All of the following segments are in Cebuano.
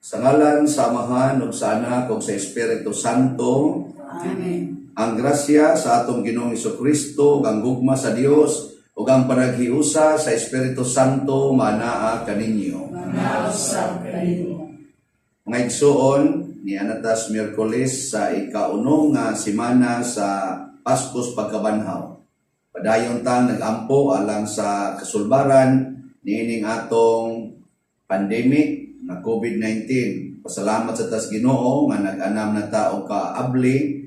Sa ngalan sa Amahan ug sa Anak ug sa Espiritu Santo. Amen. Ang grasya sa atong Ginoong Kristo ug ang gugma sa Dios ug ang panaghiusa sa Espiritu Santo manaa kaninyo. Manausab kanimo. Mga igsoon, niana tas Miyerkules sa ikaunom nga semana sa Paskos Pagkabanhaw. Padayon tang nagampo alang sa kasulbaran niining atong pandemic na COVID-19. Pasalamat sa tas Ginoo nga nag-anam na ta og kaabli,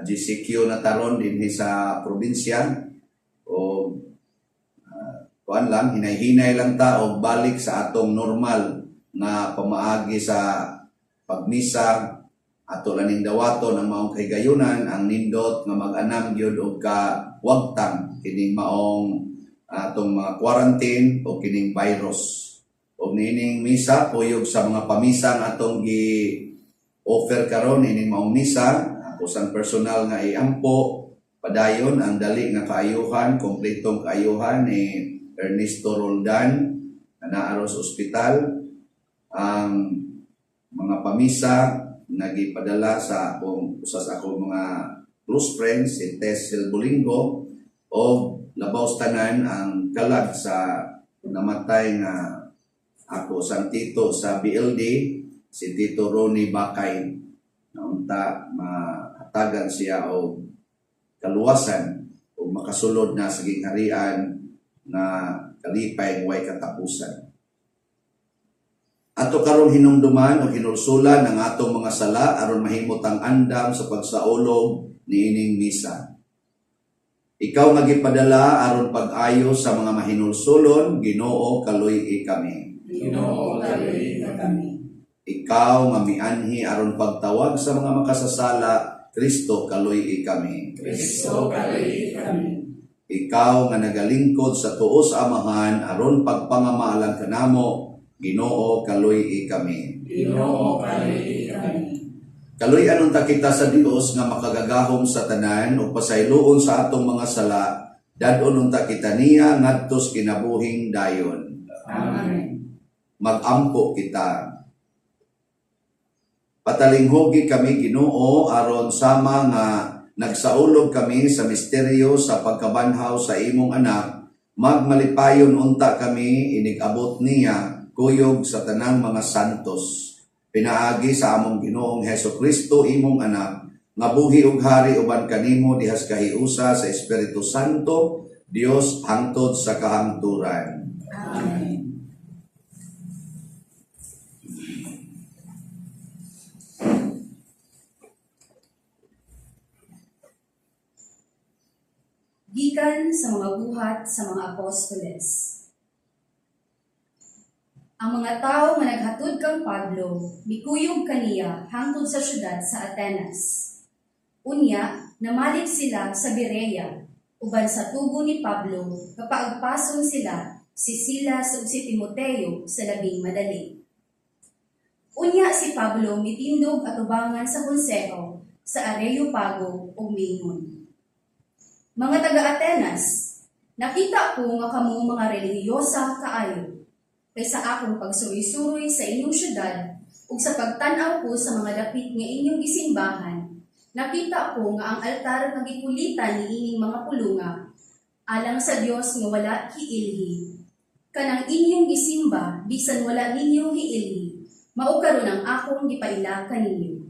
GCQ na taron dinhi sa probinsya o kuan lang, hinay-hinay lang ta og balik sa atong normal nga pamaagi sa pagmisa. Ato lang ning dawaton ang maong kahigayunan, ang nindot nga mag-anam gyud og kawagtang kining maong atong mga quarantine o kining virus. Og niining misa, kuyog sa mga pamisang atong gi offer karon ining maong misa, ako sang personal nga iampo padayon ang dali nga kaayuhan, kompletong kaayuhan ni Ernesto Roldan na naa sa ospital. Ang mga pamisa nagipadala sa akong usa sa akong mga close friends, si Tess Silbolingo, o labaw sa tanan ang kalag sa namatay nga ako sang tito sa BLD, si Tito Ronnie Bakay, na unta mahatagan siya og kaluwasan o makasulod na sa gingharian na kalipay way katapusan. Ato karong hinumduman o hinulsulan ang atong mga sala aron mahimot ang andam sa pagsaulog niining misa. Ikaw nga gipadala aron pag-ayo sa mga mahinulsulon, Ginoo, kaluy-i kami. Ginoo, kaluy-i kami. Ikaw nga mianhi aron pagtawag sa mga makasasala, Kristo, kaluy-i kami. Kristo, kaluy-i kami. Ikaw nga nagalingkod sa tuo sa Amahan aron pagpangamaalang kanamo, Ginoo, kaluy-i kami. Ginoo, kaluy-i kami. Kaluy-an unta kita sa Dios nga makagagahom sa tanan ug pasayloon sa atong mga sala, dad-on unta kita niya ngadto sa kinabuhing dayon. Amen. Magampo kita. Patalinghugi kami, Ginoo, aron sama nga nagsaulog kami sa misteryo sa pagkabanhaw sa imong Anak, magmalipayon unta kami inig-abot niya kuyog sa tanang mga santos. Pinaagi sa among Ginoong Heso Kristo, imong Anak, nga buhi ug hari uban kanimo dihas kahiusa sa Espiritu Santo, Dios hangtod sa kahangturan. Amen. Gikan sa mga Buhat sa mga Apostoles. Ang mga tawo nga naghatod kang Pablo mikuyog kaniya hangtod sa syudad sa Atenas. Unya, namalik sila sa Berea uban sa tugo ni Pablo nga paagpason sila si Silas ug si Timoteo sa labing madali. Unya si Pablo mitindog atubangan sa konseho sa Areopago ug miingon, "Mga taga-Atenas, nakita ko nga kamo mga relihiyosa kaayo. Kay sa akong pagsuroy-suroy sa inyong syudad ug sa pagtan-aw ko sa mga dapit nga inyong gisimbahan, nakita ko nga ang altar nga gikulitan niining mga pulunga Alang sa Dios nga wala hiilhi, kanang inyong gisimba bisan wala ninyo hiilhi, mao karon ang akong gipaila kaninyo.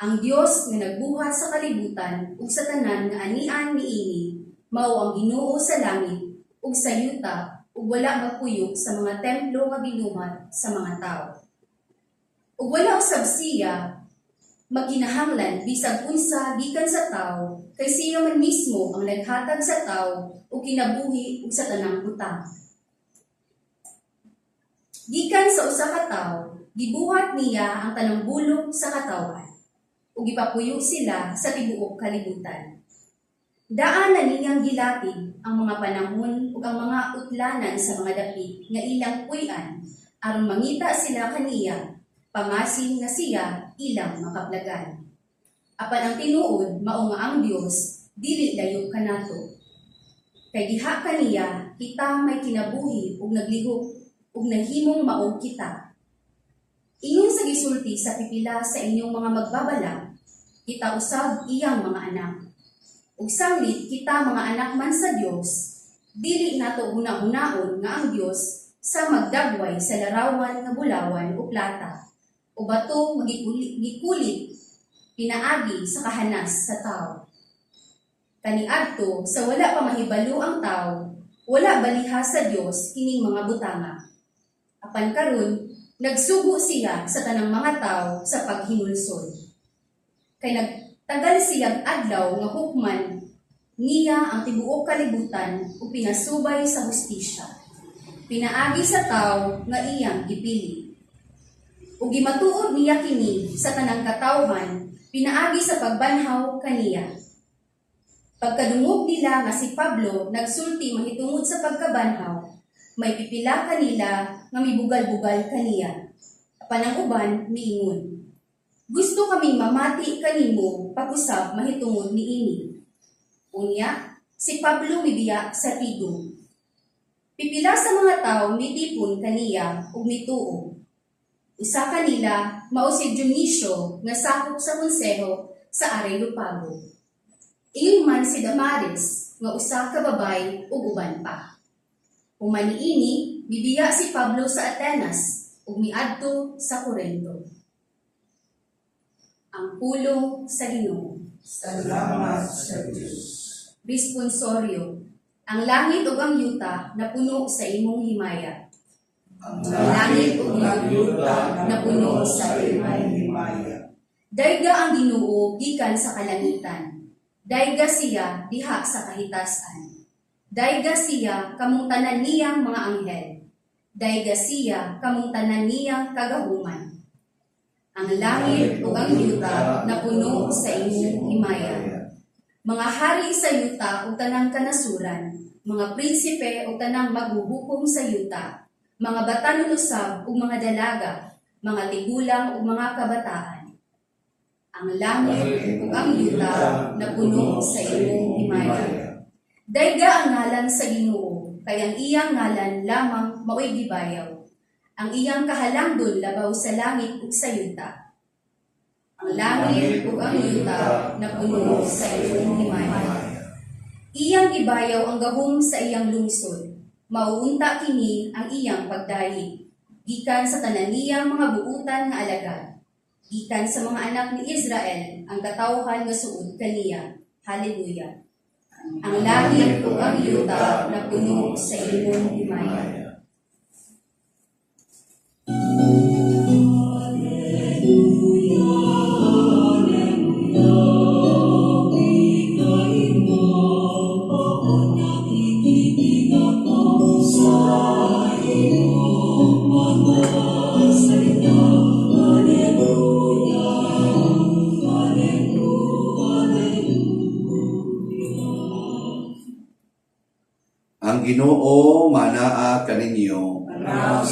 Ang Dios nga nagbuhat sa kalibutan ug sa tanan nga anian niini, mao ang Ginoo sa langit ug sa yuta ug wala magpuyo sa mga templo nga binuhat sa mga tawo. Ug wala usab siya magkinahanglan bisag unsa gikan sa tawo, kay siya man mismo ang naghatag sa tawo og kinabuhi ug sa tanang butang. Gikan sa usa ka tawo, gibuhat niya ang tanang bulok sa katawhan ug gipapuyo sila sa tibuok kalibutan. Daan na niyang gilatib ang mga panahon ug ang mga utlanan sa mga dapit nga ilang puy-an aron mangita sila kaniya, pamasin nga siya ilang makaplagan. Apan ang tinuod mao nga ang Dios dili layo kanato. Kay diha kaniya kita may kinabuhi ug naglihok ug nahimong mao kita. Ingon sa gisulti sa pipila sa inyong mga magbabala, kita usab iyang mga anak. Ug sanglit kita mga anak man sa Dios, dili nato huna-hunaon nga ang Dios sa magdagway sa larawan nga bulawan o plata o bato nga gikulit pinaagi sa kahanas sa tao. Kaniadto sa wala pa mahibalo ang tao, wala baliha sa Dios kining mga butanga. Apan karon, nagsugo siya sa tanang mga tao sa paghinulsol. Kay nagtagal siyang adlaw nga hukman niya ang tibuok kalibutan ug pinasubay sa hustisya, pinaagi sa tao nga iyang gipili. Ug gimatuod niya kini sa tanang katawhan pinaagi sa pagbanhaw kaniya. Pagkadungog nila nga si Pablo nagsulti mahitungod sa pagkabanhaw, may pipila kanila nga mibugal-bugal kaniya. Apan ang uban miingon, "Gusto kaming mamati kanimo pag-usab mahitungod niini." Unya, si Pablo mibiya sa tigom. Pipila sa mga tawo mitipon kaniya ug mituo. Usa kanila mao si Dionisio nga sakop sa konseho sa Areopago. Ingon man si Damaris nga usa ka babay ug uban pa. Human niini, mibiya si Pablo sa Atenas ug miadto sa Corinto. Ang pulong sa Ginoo. Salamat sa Diyos. Responsoryo. Ang langit ug ang yuta napuno sa imong himaya. Ang langit ug ang yuta napuno sa imong himaya. Dayga ang Ginoo gikan sa kalangitan. Dayga siya diha sa kahitasan. Dayga siya, kamong tanan niyang mga anghel. Dayga siya, kamong tanan niyang kagahuman. Ang langit ug ang yuta napuno sa imong himaya. Mga hari sa yuta ug tanang kanasuran, mga prinsipe ug tanang maghuhukom sa yuta, mga batanon usab ug mga dalaga, mga tigulang ug mga kabataan. Ang langit ug ang yuta napuno sa imong himaya. Dayga ang ngalan sa Ginoo, kay ang iyang ngalan lamang mao'y gibayaw. Ang iyang kahalangdon labaw sa langit ug sa yuta. Ang langit ug ang yuta napuno sa imong himaya. Iyang gibayaw ang gahom sa iyang lungsod. Mao unta kini ang iyang pagdayeg, gikan sa tanan niyang mga buutan nga alagad, gikan sa mga anak ni Israel, ang katawhan nga suod kaniya. Hallelujah. Ang langit ug ang yuta napuno sa imong himaya. Ang Ginoo manaa kaninyo. Manaa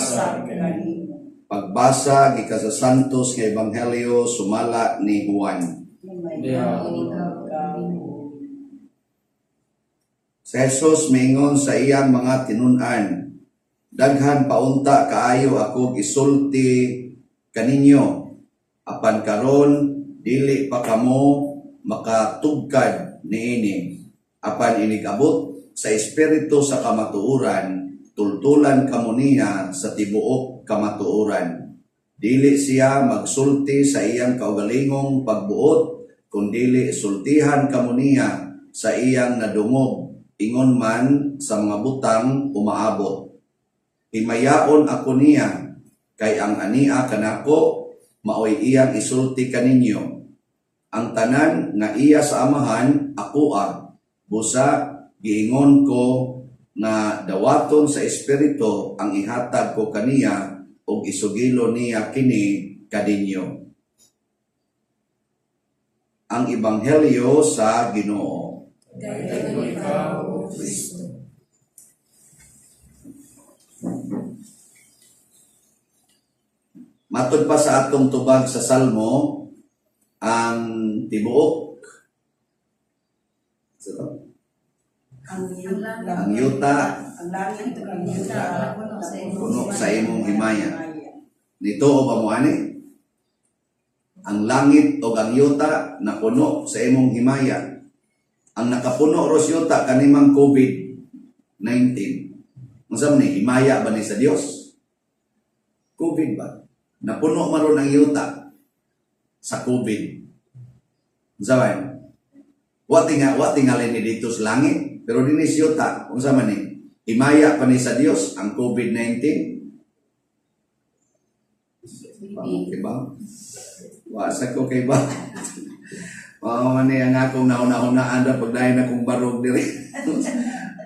kanimo. Pagbasa gikan sa Santos nga Ebanghelyo sumala ni Juan. Himayaon ka. Si Jesus miingon sa iyang mga tinun-an, "Daghan pa unta kaayo ako gisulti kaninyo, apan karon dili pa kamo makatugkad niini. Apan inig-abot sa Espiritu sa kamatuoran, tultulan kamo niya sa tibuok kamatuoran. Dili siya magsulti sa iyang kaugalingong pagbuot, kundili sultihan kamo niya sa iyang nadungog, ingon man sa mga butang umaabot. Himayaon ako niya, kay ang ania kanako maoy iyang isulti kaninyo. Ang tanan nga iya sa Amahan akoa, busa giingon ko nga dawaton sa Espiritu ang ihatag ko kaniya ug isugilo niya kini kaninyo. Ang Ebanghelyo sa Ginoo. Dayon ikaw, O Kristo. Matod pa sa atong tubag sa Salmo, ang tibuok so, Ang ang yuta Ang langit ug ang yuta puno sa imong himaya. Nito o ba mo ani? Ang langit o ang yuta napuno sa imong himaya. Ang nakapuno ros yuta kanimang COVID-19. Unsa man ni, himaya ba ni sa Dios? COVID ba? Napuno man ron ang yuta sa COVID. Unsa man? Wa tingali ni dito sa langit, pero dinhi sa yuta, unsa man ni? Himaya pa ni sa Dios ang COVID-19? Kay ba? Wa sa ko kay ba? Mao man ni ang akong nauna-unaan ra pagdayon akong barog diri.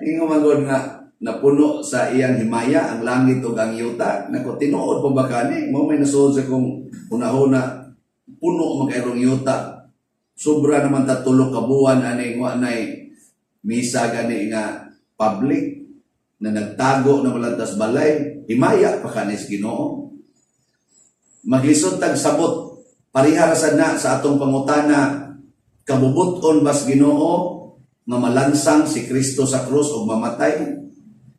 Ingon man gud nga napuno sa iyang himaya ang langit ug ang yuta. Nako, tinuod pa ba kani? Mao may nasuod sa kong hunahuna, puno man kayrong yuta. Sobra naman ta 3 ka buwan ani wa nay misa gani nga public na nagtago na walang tas balay, himaya pa kani sa Ginoo. Maglisod tag sabot, pareha ra sad na sa atong pangutana, kabubuton bas Ginoo nga malansang si Kristo sa krus ug mamatay?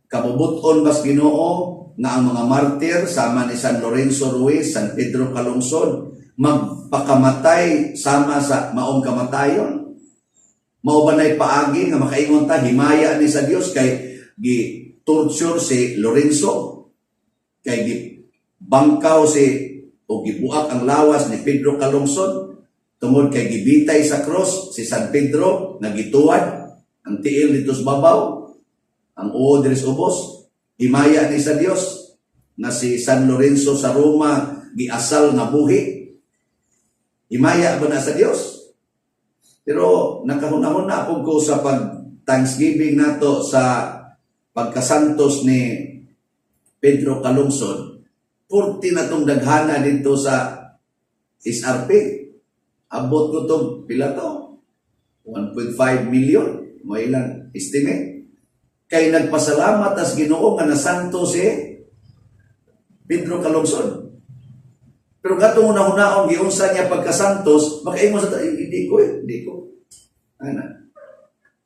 Kabubuton bas Ginoo nga ang mga martir sama ni San Lorenzo Ruiz, San Pedro Calungsod magpakamatay sama sa maong kamatayon? Mao ba na'y paagi nga makaingon ta himaya ni sa Dios kay gi torture si Lorenzo, kay gi bangkaw si o gibuak ang lawas ni Pedro Calungsod, tungod kay gibitay sa cross si San Pedro nga gituwad ang tiil dito sa babaw, ang uod diri sa ubos? Himaya ni sa Dios nga si San Lorenzo sa Roma giasal nga buhi? Himaya ba na sa Dios? Pero nakahunahuna ako ko sa pag Thanksgiving nato sa pagkasantos ni Pedro Calungsod, 40 na tong daghana dito sa SRP. Abot ko tong pila to? 1.5 million, may ilang estimate. Kay nagpasalamat as Ginoo nga nasanto si Pedro Calungsod. Pero katong una-unaon giunsa niya pagkasantos, makaingon sa hindi ko eh, hindi ko. Ana.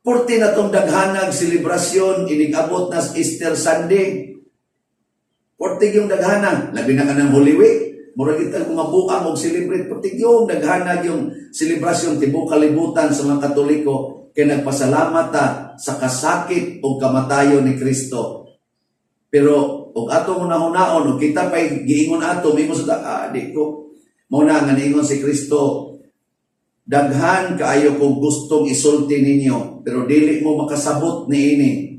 40 na tong daghanag selebrasyon inig-abot na sa Easter Sunday. 40 yung daghana, labi na kanang Holy Week. Murag kita mga buang og celebrate, 40 yung daghanag yung selebrasyon tibuok kalibutan sa mga Katoliko kay nagpasalamat ta sa kasakit ug kamatayon ni Kristo. Pero og atong hunahunaon og kita pay giingon ato, mingon sa di ko. Mao na nga niingon si Kristo, daghan kaayo kong gustong isulti ninyo pero dili mo makasabot niini.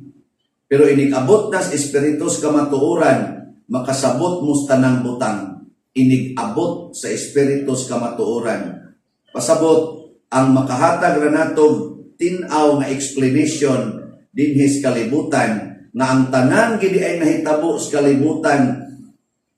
Pero inig-abot nas Espiritu sa kamatuoran, makasabot mo sa tanang butang. Inig-abot sa Espiritu sa kamatuoran. Pasabot, ang makahatag ra natog tin-aw nga explanation dinhi sa kalibutan, nga ang tanan gidi ay nahitabo sa kalibutan,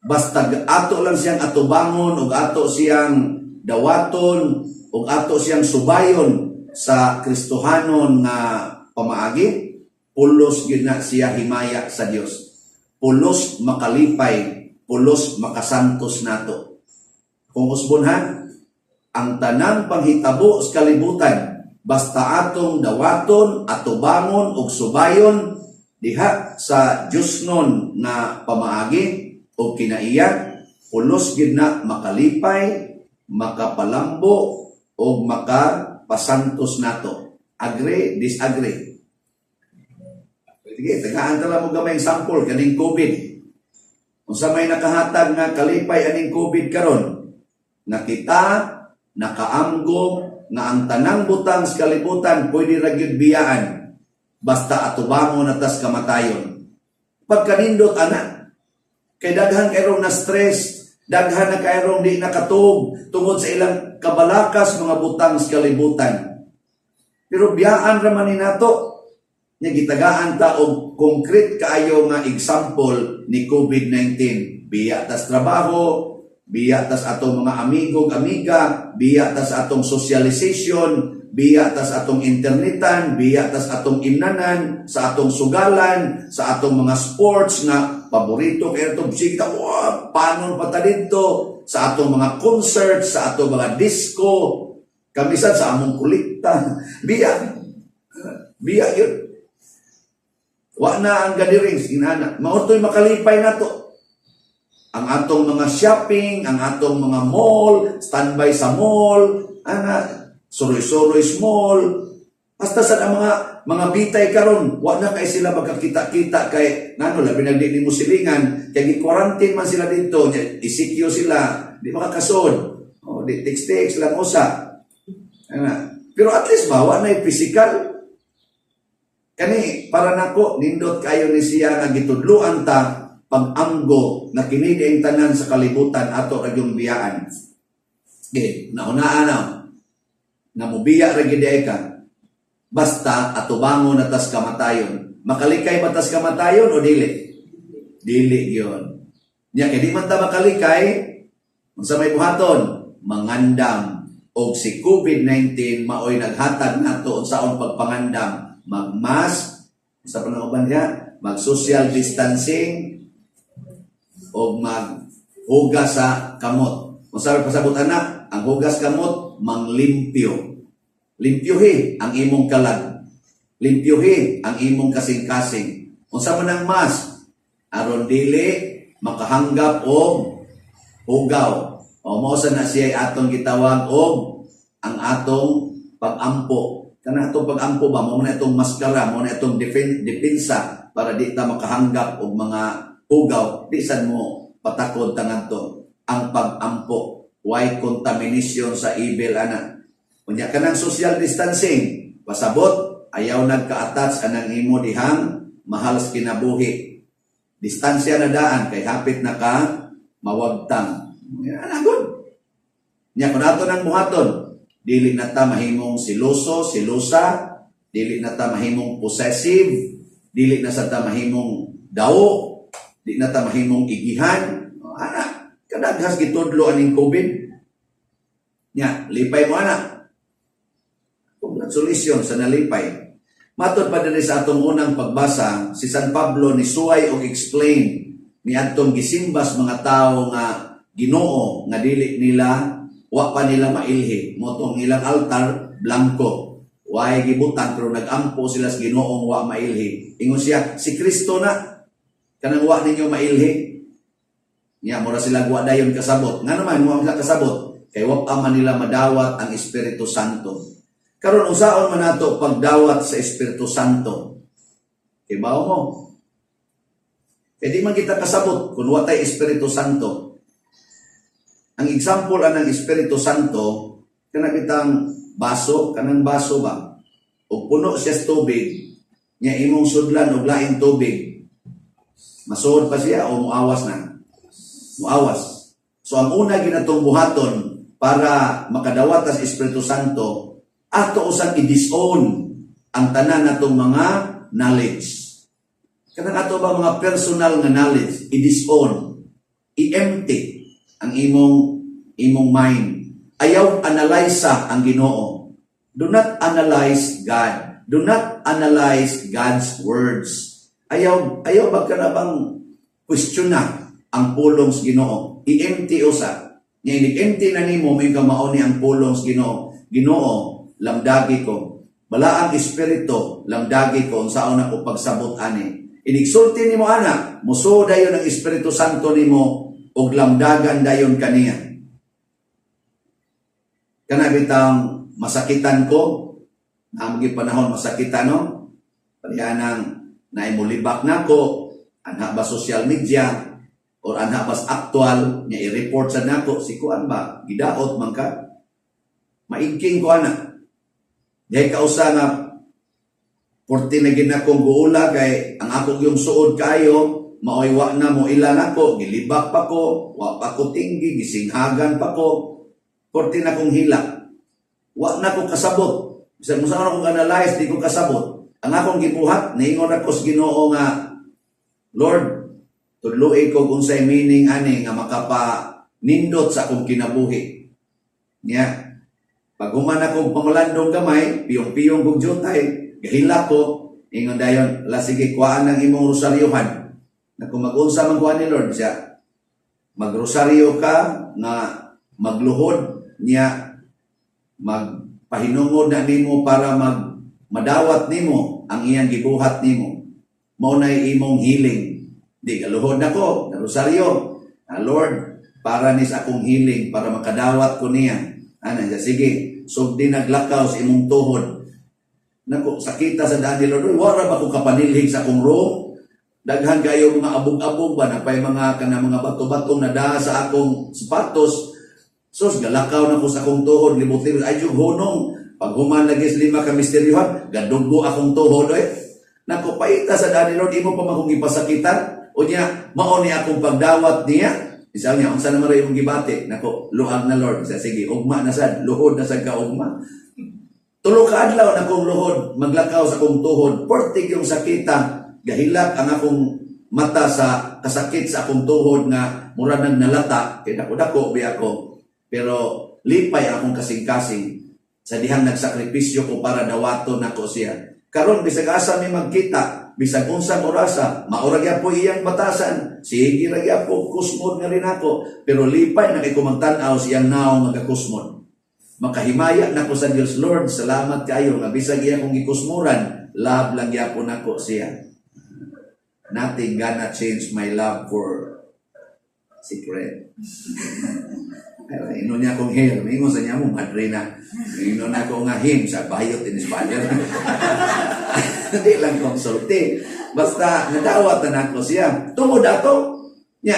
basta ato lang siyang atubangon ug ato siyang dawaton ug ato siyang subayon sa Kristohanon nga pamaagi, pulos gyud na siya himaya sa Dios. Pulos makalipay, pulos makasantos nato. Kung usbonhan, ang tanang panghitabo sa kalibutan, basta atong dawaton, atubangon ug subayon diha sa Diyosnon nga pamaagi o kinaiya, pulos gyud na makalipay, makapalambo o makapasantos nato. Agree, disagree? Sige, tagaan ta lang mo gamay sample kaning COVID. Unsa may nakahatag nga kalipay aning COVID karon? Nga kita nakaamgo nga ang tanang butang sa kalibutan pwede ra gyud biyaan basta atubangon na tas kamatayon. Pagkanindot ana, kay daghan kayrong na stress, daghan na kayrong di nakatug tungod sa ilang kabalakas mga butang sa kalibutan. Pero biyaan ra man ni nato nya gitagaan ta og concrete kaayo nga example ni COVID-19. Biya tas trabaho, biya tas atong mga amigo ug amiga, biya tas atong socialization, biya tas atong internetan, biya tas atong imnanan, sa atong sugalan, sa atong mga sports nga paborito kay atong sige ta, wow, panon pa ta didto, sa atong mga concerts, sa atong mga disco, kamisan sa among kolekta. Biya. Biya yun. Wa na ang gatherings, inana. Mao to'y makalipay nato. Ang atong mga shopping, ang atong mga mall, standby sa mall, ana, suroy-suroy mall. Hasta sa ang mga bitay karon, wa na kay sila magkakita-kita kay ngano, labi nag di nimo silingan kay gi-quarantine man sila didto, nya ECQ sila, di makakasod. Oh, di text-text lang usa. Ana. Pero at least ba wa na physical. Kani para nako, nindot kayo ni siya nga gitudluan ta pag-amgo na kini ang tanan sa kalibutan ato ra yung biyaan. Okay, naunaan na nga mubiya ra gyud ay ka. Basta atubangon na tas kamatayon. Makalikay ba tas kamatayon o dili? Dili gyud. Nya kay di man ta makalikay, unsa may buhaton? Mangandam. Og si COVID-19 maoy naghatag nato unsaon pagpangandam, mag-mask sa panauban niya, mag-social distancing o maghugas sa kamot. Kung sabi pasabot anak, ang hugas kamot, manglimpyo. Limpyuhi ang imong kalag. Limpyuhi ang imong kasing-kasing. Unsa man ang mask, aron dili makahanggap og hugaw. O mao sa na siya atong gitawag og ang atong pag-ampo. Kana atong pag-ampo ba, mao na itong maskara, mao na itong depensa para di ta makahanggap og mga hugaw. Di sad mo patakod tangadto ang pag-ampo. Why contamination sa evil ana. Unya kanang social distancing, pasabot ayaw nagka-attach anang imo dihang mahal sa kinabuhi. Distansya na daan kay hapit na ka mawagtang. Ana good. Nya kun ato nang buhaton, dili na ta mahimong seloso, selosa, dili na ta mahimong possessive, dili na sa ta mahimong daw, di na ta mahimong igihan. Ana, kadaghas gitudlo aning COVID. Nya, lipay mo ana. Congratulations sa nalipay. Matod pa diri sa atong unang pagbasa, si San Pablo ni suway og explain ni adtong gisimbas mga tawo nga Ginoo nga dili nila, wa pa nila mailhi. Mao tong ilang altar blanko. Way gibutan pero nagampo sila sa Ginoo wa mailhi. Ingon siya, si Kristo na kanang wa ninyo mailhi. Nya mura sila wa dayon kasabot. Nga naman wa sila kasabot kay wa pa man nila madawat ang Espiritu Santo. Karon, unsaon man nato pagdawat sa Espiritu Santo? Kibaw mo. Kay di man kita kasabot kung wa tay Espiritu Santo. Ang example anang Espiritu Santo kana bitang baso, kanang baso ba? Og puno siya sa tubig, nya imong sudlan og laing tubig. Masuod pa siya o muawas na? Muawas. So ang una ginatong buhaton para makadawat sa Espiritu Santo, ato usang i-disown ang tanan natong mga knowledge. Kanang ato ba mga personal nga knowledge, i-disown, i-empty ang imong mind. Ayaw analyze ang Ginoo. Do not analyze God. Do not analyze God's words. Ayaw ba ka na bang question na ang pulong sa Ginoo? I-empty usa. Nya inig-empty na nimo, may kamao ni ang pulong sa Ginoo. Ginoo, lamdagi ko. Balaang Espiritu, lamdagi ko unsaon ako pagsabot ani. Inigsulti nimo ana, musuod dayon ang Espiritu Santo nimo ug lamdagan dayon kaniya. Kana bitang masakitan ko, ang panahon masakitan, no? Parihanang Na imulibak nako anha ba social media or anha bas actual nga i-report sa nako si kuan ba gidaot man ka, maigking ko ana. Dihay kausa nga porti na gid nakong guula kay ang akong yung suod kayo maoy wa na mo ila nako, gilibak pa ko, wa pa ko tinggi, gisinghagan pa ko, porti na kong hilak, wa na ko kasabot. Bisan mo sa akong analyze, di ko kasabot. Ang akong gibuhat, niingon ako sa Ginoo nga, "Lord, tudloi ko kung unsay meaning ani nga makapa nindot sa akong kinabuhi." Nya pag human akong pamalandong gamay, piyong-piyong kong jutay, gahilak ko, ingon dayon, "La sige, kuhaan ng imong rosaryohan." Na kung mag-unsa man kuhaan ni Lord siya, magrosaryo ka nga magluhod niya, magpahinungod na nimo para madawat nimo ang iyang gibuhat nimo. Mao nay imong healing. Di galuhod nako, na rosaryo. "Ah, Lord, para ni sa akong healing, para makadawat ko niya." Ana siya, "Sige, sugdi naglakaw sa imong tuhod." Nako, sakita sa daan ni Lord. Uy, wala ba ko kapanilhig sa akong room? Daghan kayo mga abog-abog ba, napay mga kana mga bato-bato na daa sa akong sapatos. Sus, galakaw na ko sa akong tuhod, libot-libot. Ay, yung hunong. Pag human lagi sa lima ka misteryohan, gadugo akong tuhod. Oy. Nako, paita sa daan ni Lord, imo pa man kong gipasakitan. O niya, mao ni akong pagdawat niya. Isa niya, unsa naman rin imong gibati? Nako, luag na, Lord. Isa, sige, ugma na sad, luhod na sad ka ugma. Tulo ka adlaw na akong luhod, maglakaw sa akong tuhod, portig yung sakita, gahilak ang akong mata sa kasakit sa akong tuhod nga mura nang nalata, kay dako-dako bi ako. Pero lipay ang akong kasing-kasing sa dihang nagsakripisyo ko para dawaton nako siya. Karon bisag asa mi magkita, bisag unsang orasa, maura gyapon iyang batasan, sige ra gyapon kusmod nga rin ako, pero lipay na kay ko magtan-aw sa iyang naong magakusmod. Makahimaya nako sa Dios, "Lord, salamat kayo nga bisag iya kong gikusmuran, love lang gyapon nako siya." Nothing gonna change my love for secret. Ay, ino niya akong hair. Mingon sa niya mo, madre na. Ino na ako nga him sa bayot in Espanyol. Hindi lang konsulti. Basta nadawat na nako siya. Tungod ato, niya,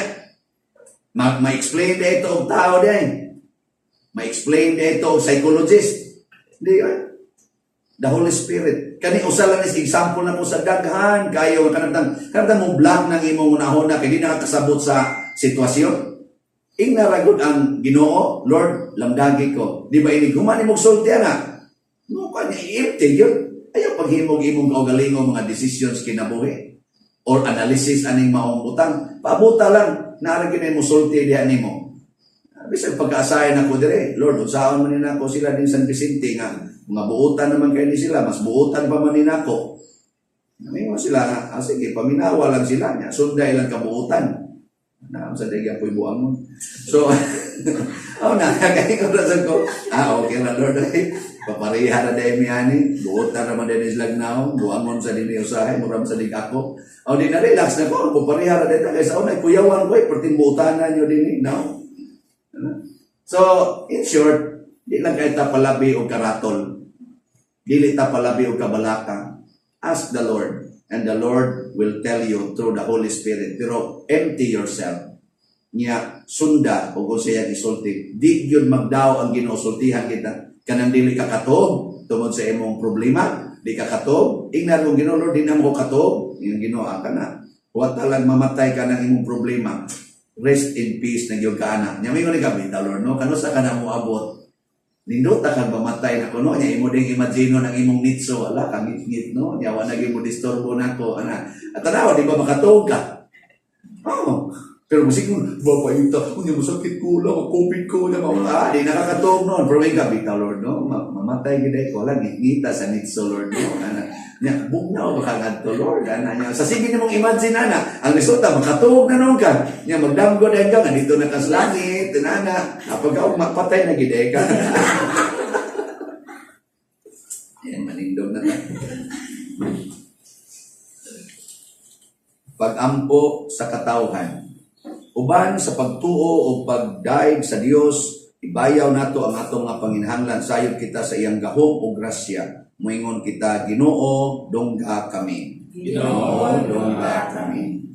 ma-explain na ito og tao din. Ma-explain na ito og psychologist. Hindi, ay. The Holy Spirit. Kani usa lang is example na ko sa daghan kayo kanang kanang mo blank ng imong unahona kay di nakakasabot sa sitwasyon. Ingna ra gud ang Ginoo, "Lord, lamdagi ko." Di ba inig human imong sulti ana? No ka ni empty yun. Ayaw paghimog imong kaugalingong mga decisions kinabuhi or analysis aning maong butang. Pabuta lang naa ra gyud mo sulti diha nimo. Bisag pagkaasayan ako dire, "Lord, unsaon man ni nako sila din San Vicente nga mga buutan naman kay ni sila, mas buutan pa man ni nako." Namingon sila nga, "Ah, sige, paminawa lang sila niya, sunday lang kabuutan." Na sa digya po'y buang mo. So, oh na, kaya ko na ko, "Ah, okay na, Lord, ay, papareha na dahil mi ani, buutan naman din sila naong, buangon sa dinhi usahay, muram sa dig ako." Oh, di na relax na ko, papareha na din, kaya sa una, kuyawan ko, ay, perting buutanan nyo din, no? So, in short, di lang kayo ta palabi o karatol. Dili ta palabi og kabalaka. Ask the Lord, and the Lord will tell you through the Holy Spirit. Pero empty yourself. Nya sunda og kung siya isulti. Di gyud magdaw ang Ginoo, sultihan kita. Kanang dili ka katuog tungod sa imong problema, di ka katuog. Ingnan kung Ginoo, "Lord, di na mo ko katuog." Yung Ginoo ka na. Wa talag mamatay ka ng imong problema. Rest in peace na gyud ka ana. Nya mingon ni ka, "Bitaw, Lord, no? Kanusa ka na mo abot?" Nindota kag mamatay na kuno nya imo ding imagine ng imong nitso, wala kang ngit no, nya wa na gyud mo disturbo nako ana at tanawa, di ba makatuog ka? Oh, pero musik mo bapaita unya masakit ko lang, COVID ko na mga, ah, di nakakatuog noon, pero may gabi ka, "Lord, no, mamatay gid ko lang ngita sa nitso, Lord, no, ana." Nya bugnaw ba ka ngadto, Lord, ana nya sa sige nimong imagine ana ang resulta makatuog na noon ka, nya magdamgo din ka nga dito na ka sa langit ana apag ka mapatay na gid ka. Yan, manindog na ta. Pag-ampo sa katawhan. Uban sa pagtuo o pagdaig sa Dios, ibayaw nato ang atong nga panginahanglan sayop kita sa iyang gahom o grasya. Moingon kita, "Ginoo, dungga kami." Ginoo, dungga kami.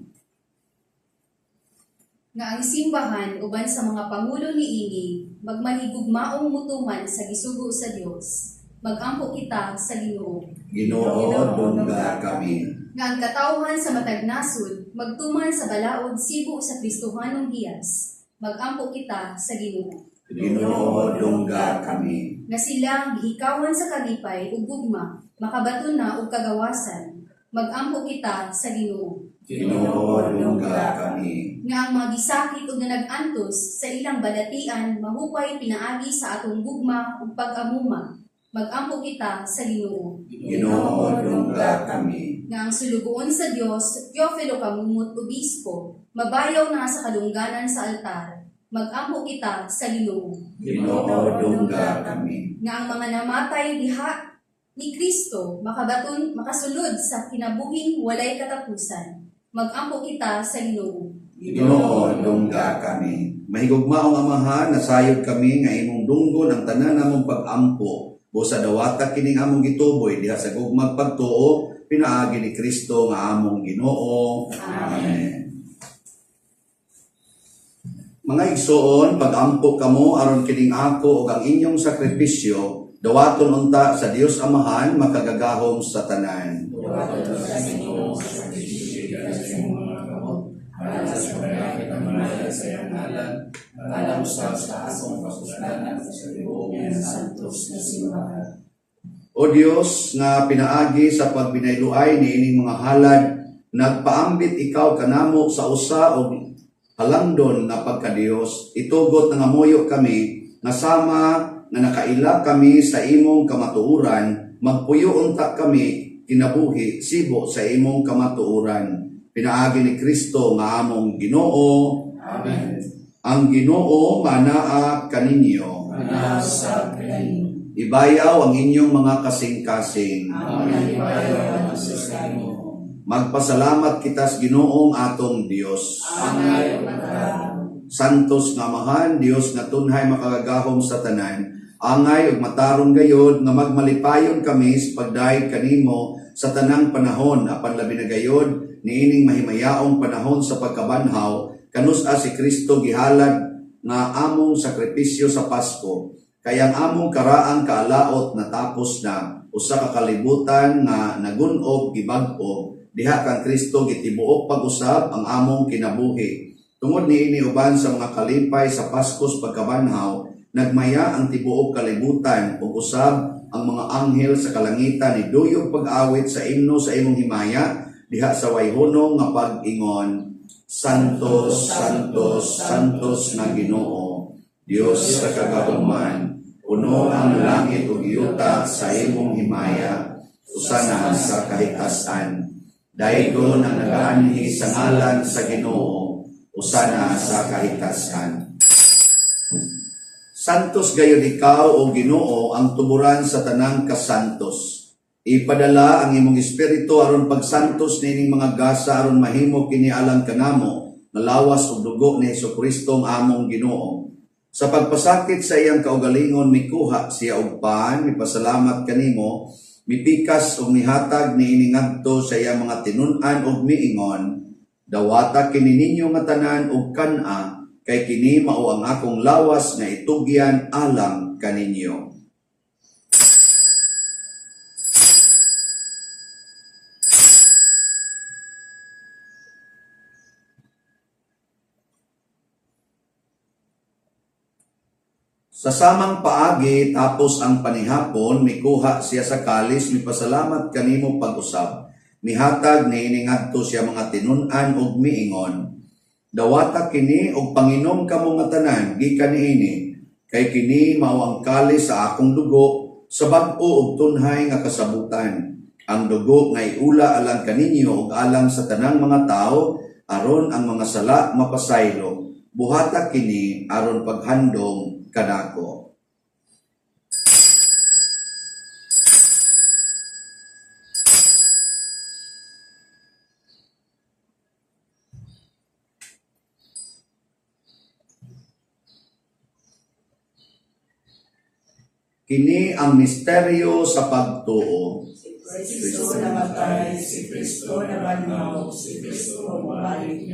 Nga ang simbahan uban sa mga pangulo niini magmahigugmaong mutuman sa gisugo sa Dios. Magampo kita sa Ginoo. Ginoo, dungga kami. Nga ang katawhan sa matag nasud magtuman sa balaod sibo sa Kristohanong hiyas. Magampo kita sa Ginoo. Ginoo, dungga kami. Nga sila gihikawan sa kalipay ug gugma, makabaton na og kagawasan. Magampo kita sa Ginoo. Ginoo, dungga kami. Nga ang mga gisakit ug nanag-antos sa ilang balatian mahupay pinaagi sa atong gugma ug pag-amuma. Magampo kita sa Ginoo. Ginoo, dungga kami. Nga ang sulugoon sa Dios, Teofilo Kamumut Obispo, mabayaw na sa kadungganan sa altar. Magampo kita sa Ginoo. Ginoo, dungga kami. Nga ang mga namatay diha ni Kristo makabaton makasulod sa kinabuhing walay katapusan. Magampo kita sa Ginoo. Ginoo, dungga kami. Mahigugmaong Amahan, nasayod kami nga imong dunggon ang tanan namong pag-ampo. Busa dawata kining among gituboy diha sa gugmag pagtuo pinaagi ni Kristo nga among Ginoo. Amen. Mga igsoon, pag-ampo kamo aron kining ako ug ang inyong sakripisyo dawaton unta sa Dios Amahan makagagahom sa tanan. Duwaton sa Ginoo sa sakripisyo sa imong mga kamot, alang sa paggamit ang malaya sa iyang ngalan, alang usab sa atong kapuslanan sa tibuok niyang santos nga simbahan. O Dios nga pinaagi sa pagbinayluay niining mga halad, nagpaambit ikaw kanamo sa usa og halangdon nga pagkadiyos. Itugot nga moyo kami nga sama nga nakaila kami sa imong kamatuoran, magpuyo unta kami kinabuhi sibo sa imong kamatuoran. Pinaagi ni Kristo nga among Ginoo. Amen. Ang Ginoo manaa kaninyo. Manasab kaninyo. Ibayaw ang inyong mga kasing-kasing. Ang ibayaw ang sa Ginoo. Magpasalamat kita sa Ginoong atong Dios. Angay ug matarong. Santos nga Amahan, Dios nga tunhay makagagahom sa tanan, angay ug matarong gayod nga magmalipayon kami sa pagdayeg kanimo sa tanang panahon apan labi na gayod niining mahimayaong panahon sa pagkabanhaw kanus-a si Kristo gihalad nga among sakripisyo sa Pasko. Kay ang among karaang kaalaot natapos na, usa ka kalibutan nga nagun-ob gibag-o diha kang Kristo gitibuok pag-usab ang among kinabuhi. Tungod niini uban sa mga kalipay sa Paskos pagkabanhaw, nagmaya ang tibuok kalibutan ug usab ang mga anghel sa kalangitan ni duyog pag-awit sa imno sa imong himaya diha sa wayhunong nga pag-ingon, Santos, Santos, Santos nga Ginoo, Dios sa kagahuman, puno ang langit ug yuta sa imong himaya, usana sa kahitasan. Daygon ang nagaanhi sa ngalan sa Ginoo, usana sa kahitasan. Santos gayud ikaw o Ginoo ang tuburan sa tanang kasantos. Ipadala ang imong espiritu aron pagsantos niining mga gasa aron mahimo kini alang kanamo nga lawas ug dugo ni Hesukristo ang among Ginoo. Sa pagpasakit sa iyang kaugalingon mikuha siya og pan, mipasalamat kanimo, mipikas ug mihatag niini ngadto sa iyang mga tinun-an ug miingon, dawata kini ninyo nga tanan ug kan-a, kay kini mao ang akong lawas nga itugyan alang kaninyo. Sa samang paagi tapos ang panihapon, mikuha siya sa kalis, mipasalamat kanimo pag-usab. Mihatag niini ngadto siya mga tinun-an ug miingon, dawata kini og panginom kamo nga tanan gikan niini, kay kini mao ang kalis sa akong dugo sa bag-o ug tunhay nga kasabutan. Ang dugo nga iula alang kaninyo ug alang sa tanang mga tawo aron ang mga sala mapasaylo. Buhata kini aron paghandom kanako. Kini ang misteryo sa pagtuo. Si Kristo namatay, si Kristo nabanhaw, si Kristo mobalik.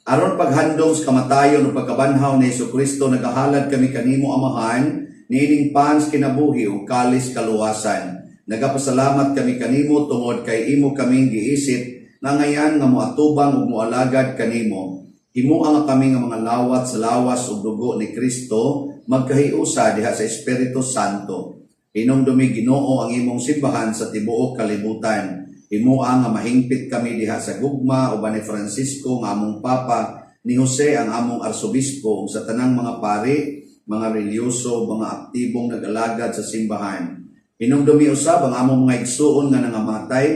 Aron paghandom sa kamatayon ug pagkabanhaw ni Hesukristo, nagahalad kami kanimo, Amahan, niining pan sa kinabuhi ug kalis kaluwasan. Nagapasalamat kami kanimo tungod kay imo kaming giisip nga ngayan nga moatubang ug moalagad kanimo. Himoa nga kami nga mga lawat sa lawas ug dugo ni Kristo magkahiusa diha sa Espiritu Santo. Hinumdumi, Ginoo, ang imong simbahan sa tibuok kalibutan. Himoa nga mahingpit kami diha sa gugma uban ni Francisco nga among Papa, ni Jose ang among arsobispo ug sa tanang mga pari, mga relihiyoso, mga aktibong nag-alagad sa simbahan. Hinumdumi usab ang among mga igsuon nga nangamatay,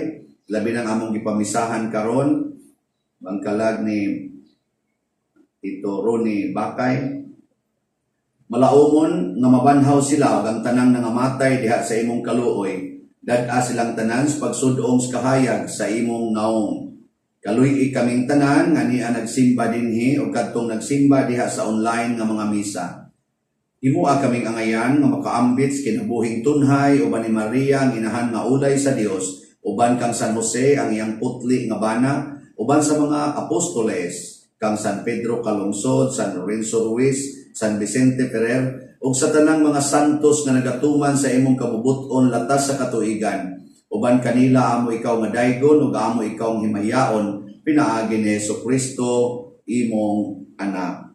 labi nang among gipamisahan karon, bangkalag ni Tito Ronnie Bakay. Malaumon nga mabanhaw sila ug ang tanang nangamatay diha sa imong kaluoy. Dad-a silang tanan sa pagsud-ong sa kahayag sa imong naong. Kaluy-i kaming tanan nga nia nagsimba dinhi o kadtong nagsimba diha sa online nga mga misa. Himoa kaming angayan nga makaambit sa kinabuhing tunhay uban ni Maria ang inahan nga ulay sa Dios, uban kang San Jose ang iyang putli nga bana, uban sa mga apostoles, kang San Pedro Calungsod, San Lorenzo Ruiz, San Vicente Ferrer, ug sa tanang mga santos nga nagatuman sa imong kabubut-on latas sa katuigan. Uban kanila amo ikaw nga daygon ug amo ikaw nga himayaon pinaagi ni Hesus Kristo, imong anak.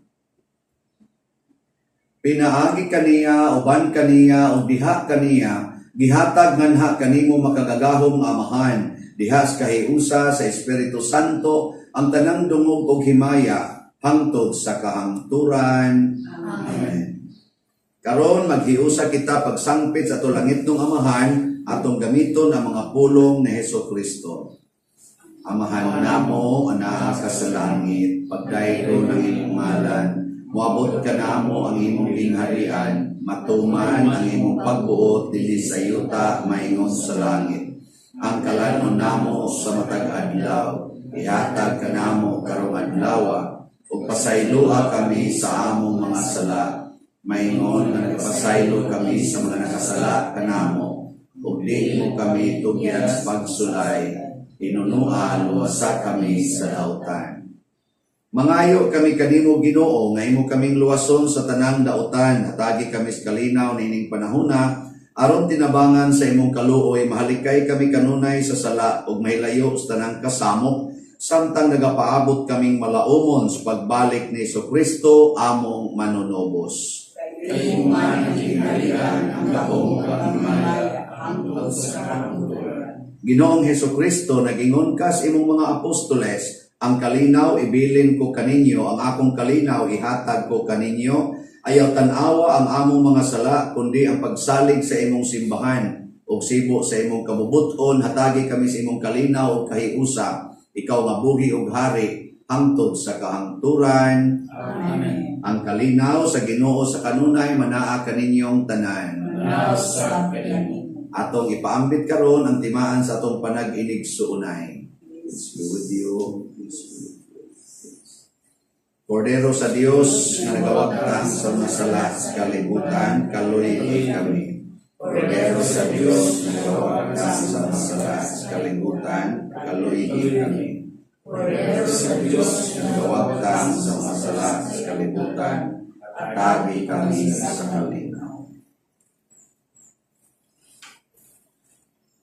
Pinaagi kaniya, uban kaniya, ug diha kaniya, gihatag nganha kanimo makagagahom nga Amahan, diha sa kahiusa sa Espiritu Santo, ang tanang dungog ug himaya hangtod sa kahangturan. Amen. Karon maghiusa kita pagsangpit sa ato langitnong Amahan, atong gamiton ang mga pulong ni Hesus Kristo. Amahan namo, anaa ka sa langit, pagdaygon ang imong ngalan, moabot kanamo ang imong gingharian, matuman ang imong pagbuot dinhi sa yuta maingon sa langit. Ang kalanon namo sa matag adlaw, ihatag kanamo karong adlaw, ug pasayloa kami sa among mga sala, maingon nga nagpasaylo kami sa mga nakasala kanamo, ug di mo kami tugyan sa pagsulay, hinunoa luwasa kami sa dautan. Mangayo kami kanimo, Ginoo, nga imo kaming luwason sa tanang dautan, hatagi kami sa kalinaw niining panahona aron tinabangan sa imong kaluoy mahalikay kami kanunay sa sala ug mahilayo sa tanang kasamok samtang nagapaabot kaming malaumon sa pagbalik ni Kristo among manunubos. Kay imo man ang gingharian, ang gahom ug ang himaya hangtod sa kahangturan. Ginoong Hesus Kristo, nagingon ka sa imong mga apostoles, "Ang kalinaw ibilin ko kaninyo, ang akong kalinaw ihatag ko kaninyo." Ayaw tan-awa ang among mga sala, kundi ang pagsalig sa imong simbahan. Ug sibo sa imong kabubuton, hatagi kami sa imong kalinaw ug kahiusa. Ikaw nga buhi ug hari hangtod sa kahangturan. Amen. Ang kalinaw sa Ginoo sa kanunay manaa kaninyong tanan. Manaa sa kanimo. Atong ipaambit karon ang timaan sa atong panag-inigsuonay. Peace be with you. Peace be with you. Kordero sa Dios nga nagawagtang sa mga sala sa kalibutan, kaluy kami. Kordero sa Dios nga nagawagtang sa mga sala sa kalibutan, kaluy kami. Kordero sa Dios nga nagawagtang sa mga sala sa kalibutan, hatagi kami sa kalinaw.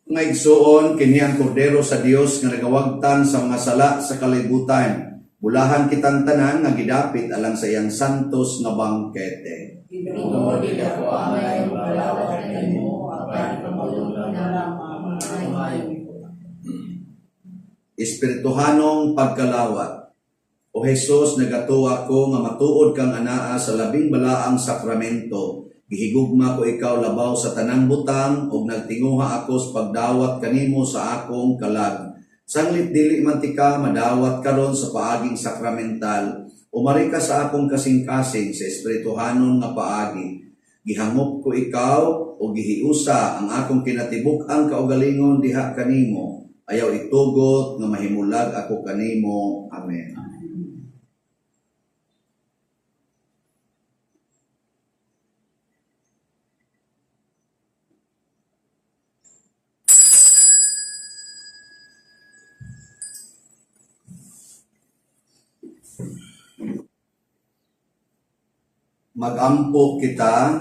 Mga igsuon, kini ang kordero sa Dios nga nagawagtang sa mga sala sa kalibutan. Bulahan kitang tanan nga gidapit alang sa iyang santos nga bangkete. Ginoo, dili ako angay mokalawat kanimo, apan pamulong lamang ang maayo. Espirituhanong pagkalawat. O Jesus, nagatuo ako nga matuod kang anaa sa labing balaang sakramento. Gihigugma ko ikaw labaw sa tanang butang ug nagtinguha ako sa pagdawat kanimo sa akong kalag. Sanglit dili man tika madawat karon sa paaging sakramental, umari ka sa akong kasing-kasing sa espirituhanon nga paagi. Gihangop ko ikaw o gihiusa ang akong kinatibuk-ang kaugalingon diha kanimo. Ayaw itugot nga mahimulag ako kanimo. Amen. Magampo kita.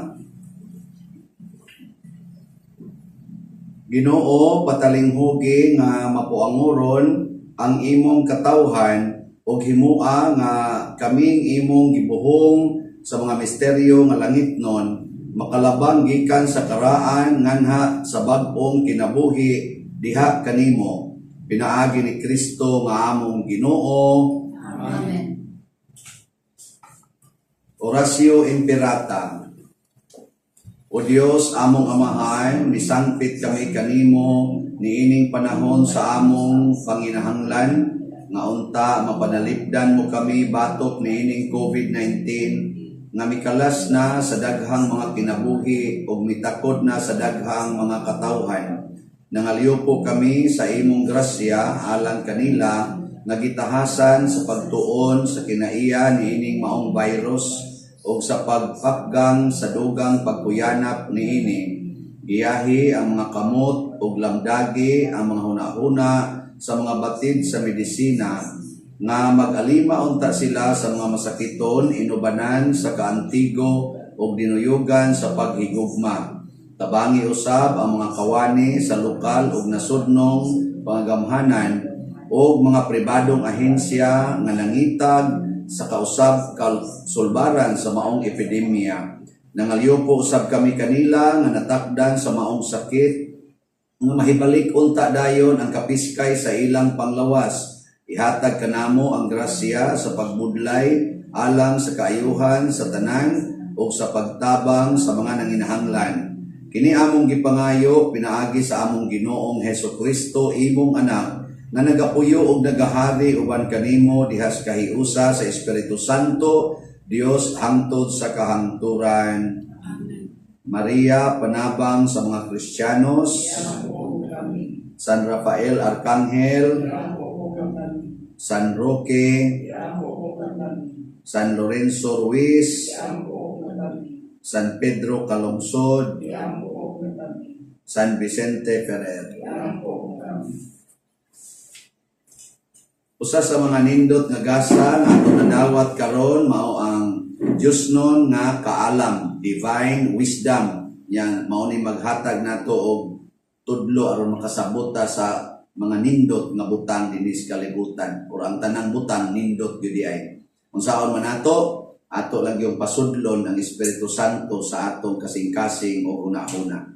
Ginoo, patalinghugi nga mapuangoron ang imong katawhan ug himua nga kaming imong gibuhong sa mga misteryo nga langitnon makalabang gikan sa karaan nganha sa bag-ong kinabuhi diha kanimo, pinaagi ni Kristo nga among Ginoo. Amen. Oratio Imperata. O Dios, among Amahan, misangpit kami kanimo niining panahon sa among panginahanglan nga unta mapanalipdan mo kami batok niining COVID-19 nga mikalas na sa daghang mga kinabuhi ug mitakod na sa daghang mga katawhan. Nangalyupo kami sa imong grasya alang kanila nga gitahasan sa pagtuon sa kinaiya niining maong virus ug sa pagpakgang sa dugang pagkuyanap niini. Giyahi ang mga kamot ug lamdagi ang mga hunahuna sa mga batid sa medisina nga mag-alima unta sila sa mga masakiton, inubanan sa kaantigo ug dinuyugan sa paghigugma. Tabangi usab ang mga kawani sa lokal ug nasudnong pangagamhanan ug mga pribadong ahensya nga nangitag sa kausab kasulbaran sa maong epidemya. Nangalyupo usab kami kanila nga natakdan sa maong sakit nga mahibalik unta dayon ang kapiskay sa ilang panglawas. Ihatag kanamo ang grasya sa pagbudlay alang sa kaayuhan sa tanan ug sa pagtabang sa mga nanginahanglan. Kini among gipangayo pinaagi sa among Ginoong Hesus Kristo, imong anak, nga nagapuyo og nagahari uban kanimo diha sa kahiusa sa Espiritu Santo, Dios, hangtod sa kahangturan. Amen. Maria, panabang sa mga Kristiyanos. Iampo kami. San Rafael Arcangel, Iampo kami. San Roque, Iampo kami. San Lorenzo Ruiz, Iampo kami. San Pedro Calungsod, Iampo kami. San Vicente Ferrer. Iampo kami. Usa sa mga nindot nga gasa nga atong nadawat karon mao ang Diyosnon nga kaalam, divine wisdom. Yan mao ni maghatag nato og tudlo aron makasabot ta sa mga nindot nga butang dinhi sa kalibutan or ang tanang butang nindot gyud diay. Unsaon man nato, ato lang yung pasudlon ang Espiritu Santo sa atong kasing-kasing o huna-huna.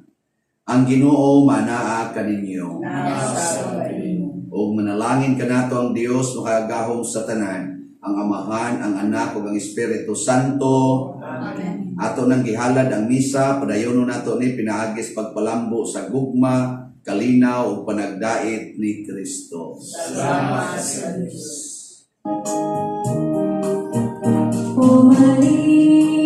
Ang Ginoo manaa kaninyo. Nasa kanimo. Ug manalangin kanato ang Dios makagagahom sa tanan, ang Amahan, ang Anak ug ang Espiritu Santo. Amen. Ato nang gihalad ang misa, padayonon nato ni pinaagi sa pagpalambo sa gugma, kalinaw ug panagdait ni Kristo. Salamat sa Diyos. O Maria,